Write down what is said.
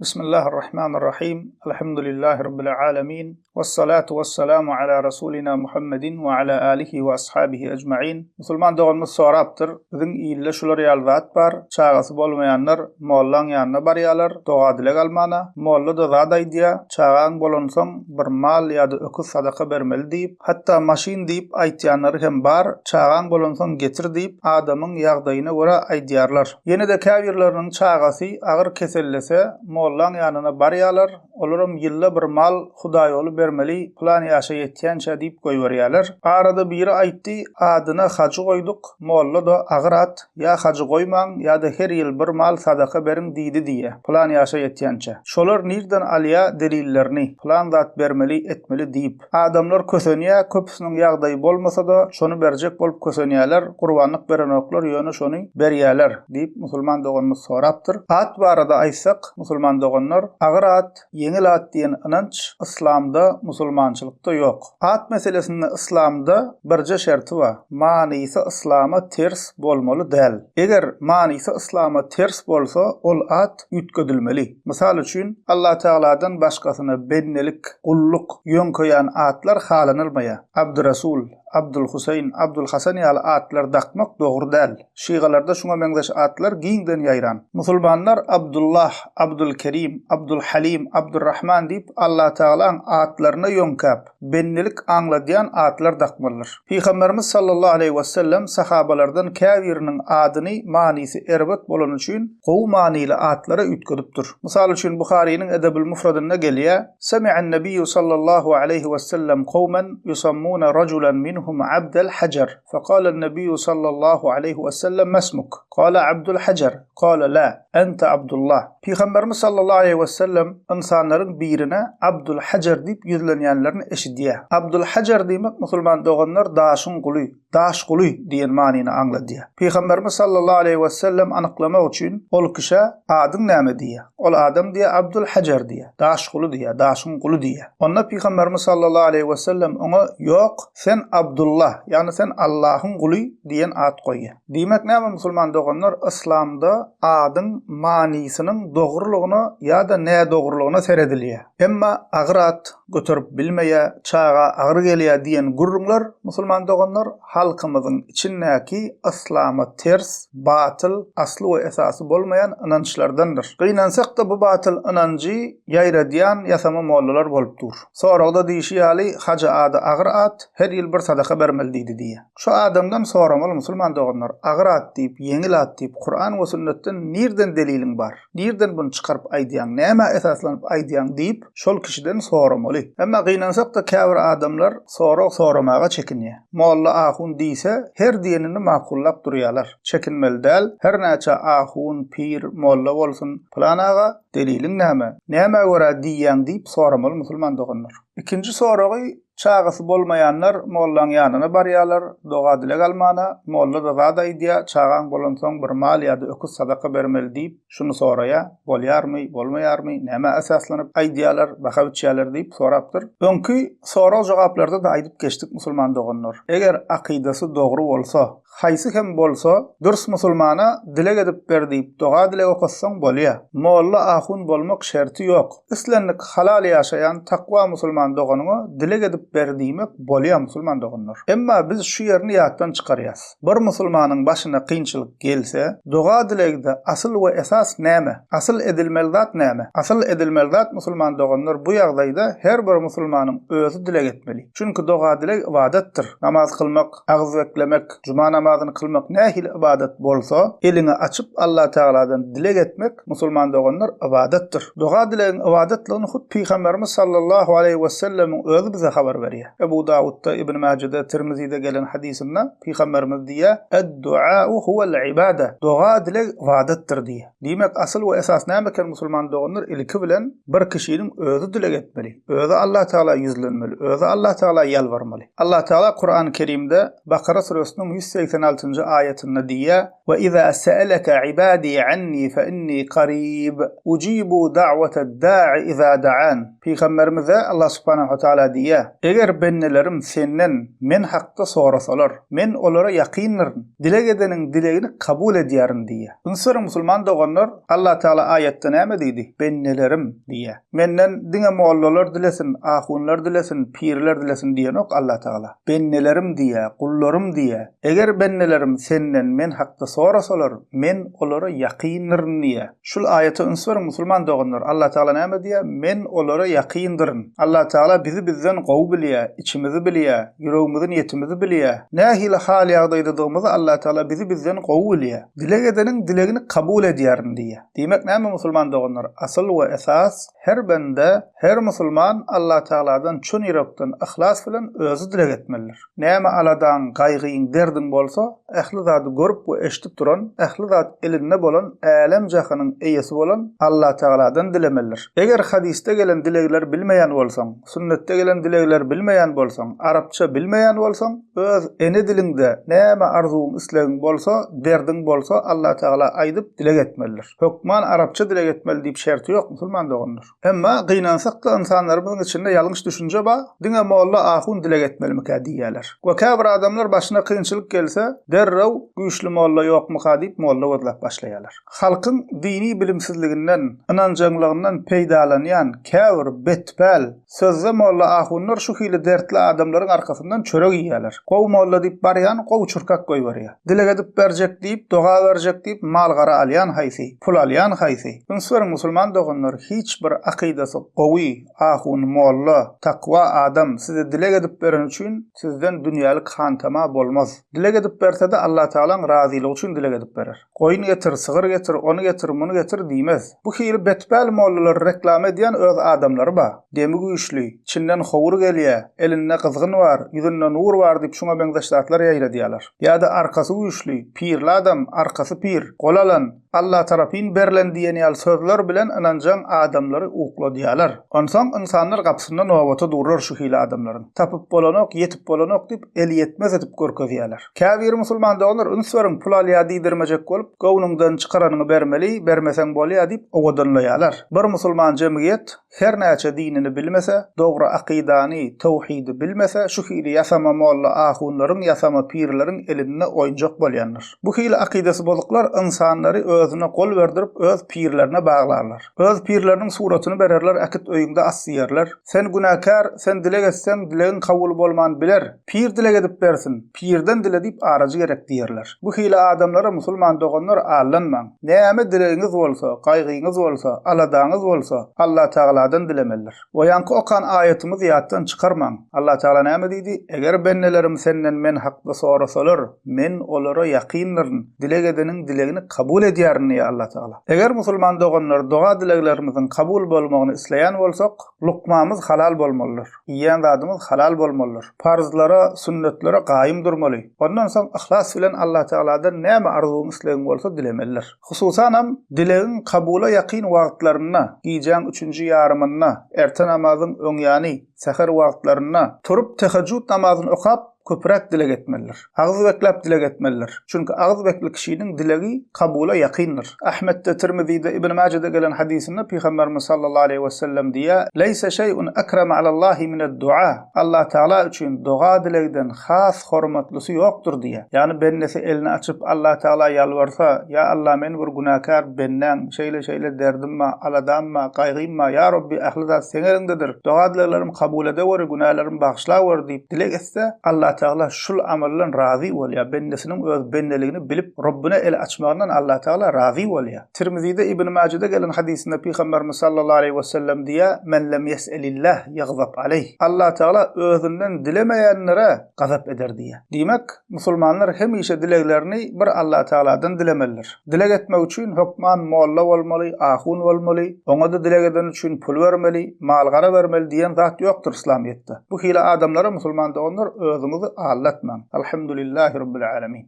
Bismillahirrahmanirrahim. Elhamdülillahi Rabbil alemin. Vessalatu vesselamu ala Rasulina Muhammedin we ala alihi we ashabihi ecmain. Musulman doganymyz sorapdyr, biziň ilde şular ýaly zat bar, çagasy bolmaýanlar mollaň ýanyna barýalar, doga-dileg almana, molla-da zat aýdýa, çagaň bolansoň bir mal ýa-da öküz sadaka bermeli diýip, hatda maşyn diýip aýtýanlary hem bar, çagaň bolansoň getir diýip, adamyň ýagdaýyna görä aýdýarlar. Ýene-de käbirleriniň çagasy agyr kesellese, mollaň ýanyna barýalar, olaram ýylda bir mal hudaýoly bermeli, pylan ýaşa ýetýänçä diýip goýberýäler. Arada biri aýtdy, adyna Hajy goýduk, molla-da agyr at, ýa Hajy goýmaň, ýa-da her ýyl bir mal sadaka beriň diýdi diýýä, pylan ýaşa ýetýänçä. Şolar nirden alýa delillerini, pylan zat bermeli, etmeli diýip. Adamlar kösenýä, köpüsiniň ýagdaýy bolmasa-da, şony berjek bolup kösenýäler, gurbanlyk berenoklar, ýöne şony berýäler, diýip, musulman doganymyz sorapdyr. At barada aýtsak, musulman doganlar, agyr at, ýeňil at diýen ynanç yslamda, musulmançylykda ýok. At meselesinde yslamda birje şerti bar, manysy yslama ters bolmaly däl. Eger manysy yslama ters bolsa, ol at üýtgedilmeli. Mysal üçin, Allatagaladan başgasyna bendelik, gulluk, ýöňkeýän atlar halanylmaýar. Abdyrasul, Abdulhuseýn, Abdulhasan ýaly atlar dakmak dogry däl. Şygalarda şuňa meňzeş atlar giňden ýaýran. Musulmanlar Abdullah, Abdulkerim, Abdulhalim, Abdurrahman diýip Allatagalaň atlaryna ýöňkäp, bendelik aňladýan atlar dakmalydyr. Pygamberimiz sallallahu aleýhi wesellem sahabalardan käbiriniň adyny manysy erbet bolany üçin gowy manyly atlara üýtgedipdir. Mysal üçin Buharynyň Edebül Mufradynda gelýär, Semi'an-nebiyyu sallallahu aleýhi wesellem kowmen yusammuna rajulan minhum Abdel Hajar, fekalen-nebiyyu sallallahu aleýhi wesellem mesmuk? Kale Abdul Hajar, kale la, ente Abdullah. Pygamberimiz sallallahu aleýhi wesellem ynsanlaryň birine Abdul Hajar diýip ýüzlenýänlerini eşidýär. Abdul Hajar diýmek musulman doganlar daşyň guly, daş guly diýen manyny aňladýar. Pygamberimiz sallallahu aleýhi wesellem anyklamak üçin ol kişä adyň näme diýýär. Ol adam diýýär Abdul Hajar diýýär, daş guly diýýär, daşyň guly diýýär. Onda Pygamberimiz sallallahu aleýhi wesellem oňa ýok, sen Abdullah, ýagny sen Allahyň guly diýen at goýýar. Diýmek näme musulman doganlar yslamda adyň manysynyň dogrulygyna ýa-da nädogrulygyna seredilýär. Emma agyr at göterip bilmeýär, çaga agyr gelýär diýen gürrüňler musulman doganlar halkymyzyň içindäki yslama ters, batyl, asly we esasy bolmaýan ynançlardandyr. Gynansakda bu batyl ynanjy ýaýradýan ýasama mollalar bolup dur. Soragda diýşi ýaly hajy ady agyr at, her ýyl bir sadaka bermeli diýdi diýýär. Şu adamdan soramaly musulman doganlar, agyr at diýip, ýeňil at diýip, Kuran we sünnetden nirden deliliň bar? Nirden buny çykaryp aýdýaň, nämä esaslanyp aýdýaň diýip, şol kişiden soramaly. Emma gynansakda käbir adamlar sorag soramaga çekinýär. Molla ahun diýse, her diýenini makullap durýalar. Çekinmeli däl, her näçe ahun, pir, molla bolsun, pylan aga, deliliň näme? Nämä görä diýýäň diýip soramaly musulman doganlar. Ikinji soragy Çagasy bolmaýanlar mollaň ýanyna barýalar, doga-dileg almana, molla-da zat aýdýa, çagaň bolansoň bir mal ýa-da öküz sadaka bermeli diýip, şuny soraýa, bolýarmy, bolmaýarmy, nämä esaslanyp aýdýalar, baha biçýäler diýip sorapdyr. Öňki sorag-jogaplarda-da aýdyp geçdik musulman doganlar, eger akydasy dogry bolsa, Haýsy hem bolsa, dürs musulmana dileg edip ber diýip doga-dileg okatsaň bolýa. Molla ahun bolmak şerti ýok. Islendik halal ýaşaýan takwa musulman doganyňa dileg edip ber diýmek bolýa musulman doganlar. Emma biz şu ýerini ýatdan çykarýas. Bir musulmanyň başyna kynçylyk gelse, doga-dilegde asyl we esas näme? Asyl edilmeli zat näme? Asyl edilmeli zat musulman doganlar bu ýagdaýda her bir musulmanyň özi dileg etmeli. Çünki doga-dileg ybadatdyr. Namaz kylmak, Agyz beklemek, juma namazyny kylmak nähili ybadat bolsa, eliňi açyp Allatagaladan dileg etmek, musulman doganlar, ybadatdyr. Doga-dilegiň ybadatlygyny hut Pygamberimiz sallallahu aleýhi wesellemiň özi bize habar berýär. Ebu Dawutda, Ibn Mäjede, Tirmizide gelen hadysynda Pygamberimiz diýýär, Ed-duau huwel-ibada, Doga-dileg ybadatdyr diýýär. Diýmek, asyl we esas näme eken musulman doganlar, ilki bilen bir kişiniň özi dileg etmeli. Özi Allah Tagala ýüzlenmeli, özi Allah Tagala ýalbarmaly. Allah Tagala Kurany Kerimde Bakara süresiniň 185. 86-njy aýatynda diýýär, Ve izâ se'eleke ibâdî annî fe innî karîb, ujibu da'weted-dâ'i izâ da'ân. Pygamberimize Allah subhanahu we taala diýýär, Eger bendelerim senden Men hakda sorasalar, Men olara ýakyndyryn, dileg edeniň dilegini kabul edýärin diýýär. Üns beriň musulman doganlar, Allah Taala aýatda näme diýdi? Bendelerim diýýär. Menden diňe mollalar dilesin, ahunlar dilesin, pirler dilesin diýenok Allah Taala. Bendelerim diýýär, gullarym diýýär. Eger bendelerim senden men hakda sorasalar, men olara ýakyndyryn diýýär. Şul aýata üns beriň musulman doganlar. Allah Tagala näme diýýär? Men olara ýakyndyryn. Allah Tagala bizi bizden gowy bilýär, içimizi bilýär, ýüregimizi niýetimizi bilýär. Nähili hal ýagdaýdadygymyzy Allah Tagala bizi bizden gowy bilýär. Dileg edeniň dilegini kabul edýärin diýýär. Diýmek näme musulman doganlar? Asyl we esas her bende, her musulman Allah Tagaladan çyn ýürekden yhlas bilen özi dileg etmelidir. Näme aladaň, gaýgyň, derdiň bolsa, ähli zady görüp we eşidip duran, ähli zat elinde bolan, älem-jahanyň eýesi bolan Allatagaladan dilemelidir. Eger hadysda gelen dilegleri bilmeýän bolsaň, sünnetde gelen dilegleri bilmeýän bolsaň, arapça bilmeýän bolsaň, öz ene diliňde näme arzuwyň, islegiň bolsa, derdiň bolsa Allatagala aýdyp dileg etmelidir. Hökman arapça dileg etmeli diýip şerti ýok, musulman doganlar. Emma gynansakda ynsanlarymyzyň içinde ýalňyş düşünje bar, diňe molla ahun dileg etmelimikä diýýäler. We käbir adamlar başyna kynçylyk gelse, derrew güýçli molla ýokmyka diýip molla gözläp başlaýarlar. Halkyň dini bilimsizliginden, ynanjaňlygyndan peýdalanýan käbir betpäl, sözde molla ahunlar şu hili dertli adamlaryň arkasyndan çörek iýýäler. Gowy molla diýip barýan gowy çurkak goýberýär. Dileg edip berjek diýip, doga berjek diýip mal-gara alýan haýsy, pul alýan haýsy? Üns beriň musulman doganlar hiç bir akydasy gowy ahun, molla, takwa adam size dileg edip bereni üçin sizden dünýälik hantama bolmaz. Dileg edip bersede Allatagalaň razylygy üçin dileg edip berer. Goýun getir, sygyr getir, ony getir, muny getir diýmez. Bu hili betpäl mollalary reklama edýän öz adamlary bar. Demi güýçli, içinden howur gelýä, elinde gyzgyn bar, ýüzünde nur bar diýip şuňa meňzeş zatlar ýaýradýarlar. Ýa-da arkasy güýçli, pirli adam, arkasy pir, gol alan, Alla tarapyn berlen diýen ýaly sözler bilen ynanjaň adamlary ukladýarlar. Onsoň ynsanlar gapysynda nobata durlar şu hili adamlaryň. Tapyp bolanok, ýetip bolanok diýip elýetmez edip görkezýärler. Käbiri musulman doganlar üns beriň pul alýa diýdirmejek bolup göwnüňden çykaranyňy bermeli, bermeseň bolýa diýip owadanlaýalar. Bir musulman jemgyýet her näçe dinini bilmese, dogry akydany, towhidi bilmese şu hili ýasama molla ahunlaryň ýasama pirleriň elinde oýunjak bolýandyr. Bu hili akydasy bozuklar ynsanlary özüne gol berdirip öz pirlerine baglarlar. Öz pirleriniň suratyny bererler äkit öýüňde as diýerler. Sen günäkär, sen dileg etseň dilegiň kabul bolman biler. Pir dileg edip bersin, pirden dile diýip arajy gerek diýerler. Bu hili adamlara musulman doganlar aldanmaň. Näme dilegiňiz bolsa, gaýgyňyz bolsa, aladaňyz bolsa, Allatagaladan dilemelidir. O ýaňky okan aýatymyzy ýatdan çykarmaň. Allatagala näme diýdi? Eger bendelerim senden men hakda sorasalar, men olara ýakyndyryn, dileg edeniň dilegini kabul edýärin diýýär Allatagala. Eger musulman doganlar doga-dileglerimiziň kabul bolmagyny isleýän bolsak, lukmamyz halal bolmalydyr. Iýýän zadymyz halal bolmalydyr. Parzlara, sünnetlere gaýym durmaly. Ondan soň yhlas bilen Allatagaladan näme arzuwyň, islegiň bolsa dilemelidir. Hususanam, dilegiň kabula ýakyn wagtlarynda, gijäň üçünji ýarymynda, erte namazyň öňýany, säher wagtlarynda, turup tehejjüt namazyny okap, köpräk dileg etmelidir. Agyz bekläp dileg etmelidir. Çünki agyz bekli kişiniň dilegi kabula ýakyndyr. Ahmetde, Tirmizide, Ibn Majede gelen hadysynda Pygamberimiz sallallahu aleýhi wesellem diýýär, Leýse şeý'un ekreme alallahi mined-dua, Allatagala üçin doga-dilegden has hormatlysy ýokdur diýýär. Ýagny bendesi elini açyp Allatagala ýalbarsa, Ýa Alla men bir günäkär bendäň, şeýle-şeýle derdim bar, aladam bar, gaýgym bar, Ýa Robbi ähli zat Seň eliňdedir, doga-dileglerimi kabul edeweri, günälerimi bagyşlaweri diýip dileg etse, Allatagala şul amaldan razy bolýar, bendesiniň öz bendeligini bilip Robbuna el açmagyndan Allatagala razy bolýar. Tirmizide, Ibn Majede gelen hadysynda Pygamberimiz sallallahu aleýhi wesellem diýýär, Men lem ýes'elillah ýagzap aleýh. Allatagala özünden dilemeýänlere gazap eder diýýär. Diýmek, musulmanlar hemişe dileglerini bir Allatagaladan dilemelidir. Dileg etmek üçin hökman molla bolmaly, ahun bolmaly, oňa-da dileg edeni üçin pul bermeli, mal-gara bermeli diýen zat ýokdur yslamyýetde. Bu hili adamlara musulman doganlar özüňizi aldatmaň. Alhamdulillahi Rabbil Alemin.